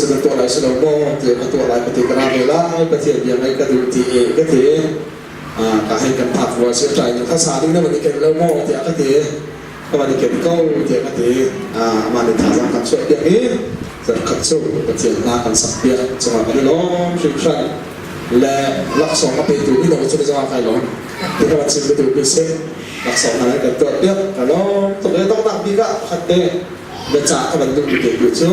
Na tuah lai si lo maw tiah ka tuah lai ka ti ka ra ve lai Pathian bia ngaih ka duh ti i ka ti. Ka hei kan phak rua si tlai kha sa ding na van i ken lo maw tiah ka ti. Ka van i ken ko tiah ka ti. Amah nih thazaang kan chuah piak i zarhkhat cu Pathian hla kan sak piak cungah kan i lawm hringhran le laksawng a petu mino cu zongah kai lawm. Ti ka van chim ka duh mi si. Laksawng hna kan tuah piak ka lawm tuk e donghnak bik ah pakhat te biacah ka van duh mi te cu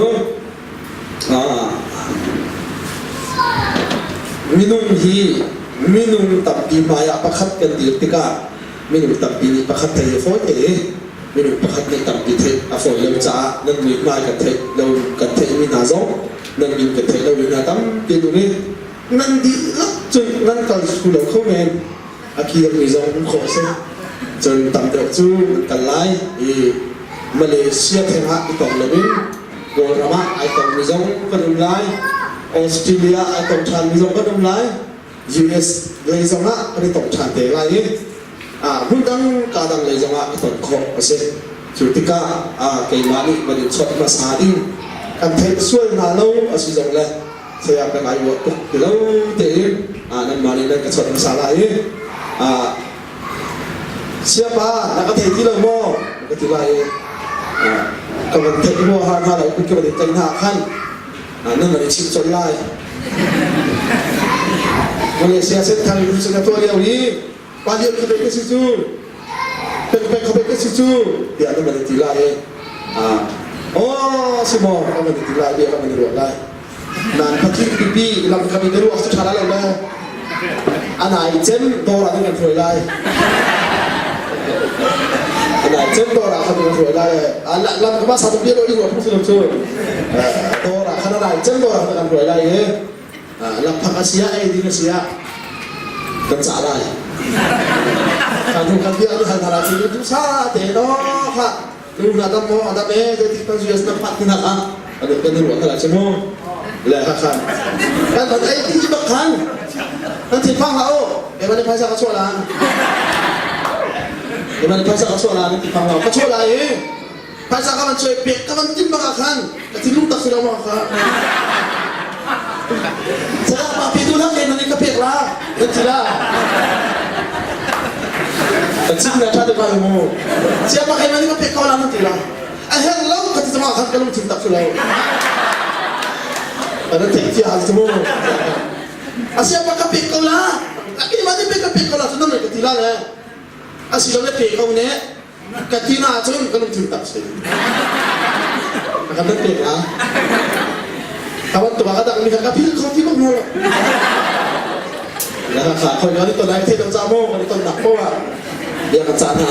Minung hi minung tampi hmaiah pakhat kan dir tikah minung tampi nih pakhat theih a fawi te i minung pakhat nih tampi theih a fawi lo caah nan muihmai kan theih lo kan theihmi hna zong nan min kan theih lomi hna tampi an um i nan dihlak cun nan kal thlu lo kho men a kirmi zong um khawh a si. Cun tam deuh cu an kal lai i Malaysia theng ah i tong loin Kawlram ah ai tongmi zong kan um lai. Australia ai tong ṭhanmi zong kan um lai. US lei zong ah kan i tong ṭhan te lai i hmun dang ka dang lei zong ah i ton khawh a si. Cu tikah keimah nih van in chawnh hmasa ding kan theih sual hna lo a si zong le saya kan ai uah tuk ti lo tein nanmah nih nan ka chawnh hmasa lai i siapa na ka thei ti lo maw ka ti lai i ka van theih rua ha hna lo ka van i tlaih hna khan nan van i chim colh lai Malaysia Central University na tuah lio i pa lian kha ka si cu pek pek kha ka si cu tiah nan van i ti lai i aw si maw ka van i ti lai bia ka van i ruah lai Nan patling pipi lam kha mi ruak cu ṭha lai lo le anai cem dawr ah kan hruai lai. Anai cem dawr ah khan kan hruai lai. Lam kha sa bia lo ruak phung cu dawr ah khan anai cem dawr ah kan hruai lai i lam phak a sia ei ding a sia kan cah lai. Kan hung kan bia an hal hna lai cu tu sa te no kha Nu na dam maw a dam e zeitik kan US na phak tinak ah kan kan i ruah kha lai mu le ha khan kan kan ei ti bak khan kan thin phang hlah u e man phaisa ka chuah lan e man phaisa ka chuah lan ti phang hlah ka chuah lai i phaisa ka van chuai pek ka van tim bak ah khan ka thinlung tak si lo ma kha Saya pa pi tu lang le ka pek la kan ti la kan chim na tha te pa mu sia pa kai mani ka pek ko la nan ti la a her lo ka ti tama khan ka lung thin tak lo ana thei ti hal mu a sia pa ka pek ko la a ki ma ni pek ka pek ko la chu nan ka ti la le a si lo le pe ko ne Ka ti na ahcun ka lungthin tak si. Ka kan pek la. Ka bantuk ah ka dang mi kha ka phil kho ti bak lo. La kha khoi kan i ton ai thei lo ca mo kan i ton nak po ah bia kan cah hna.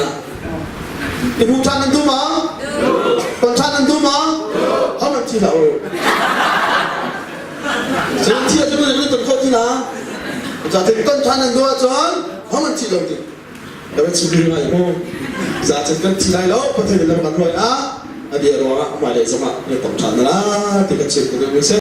I hmu ṭhan nan duh ma? Ton ṭhan nan duh ma? Ho nan thi hlah u. Cun thi ahcun nan i ton khawh ti la. Ca tin ton ṭhan nan duh ahcun ho nan thi lo ti. Kan chim ngai mu. Za cun kan thi lai lo Pathian lam kan hruai ah a bia ruangah hmailei zongah na tong ṭhan na la ti kan chim ka duh mi si.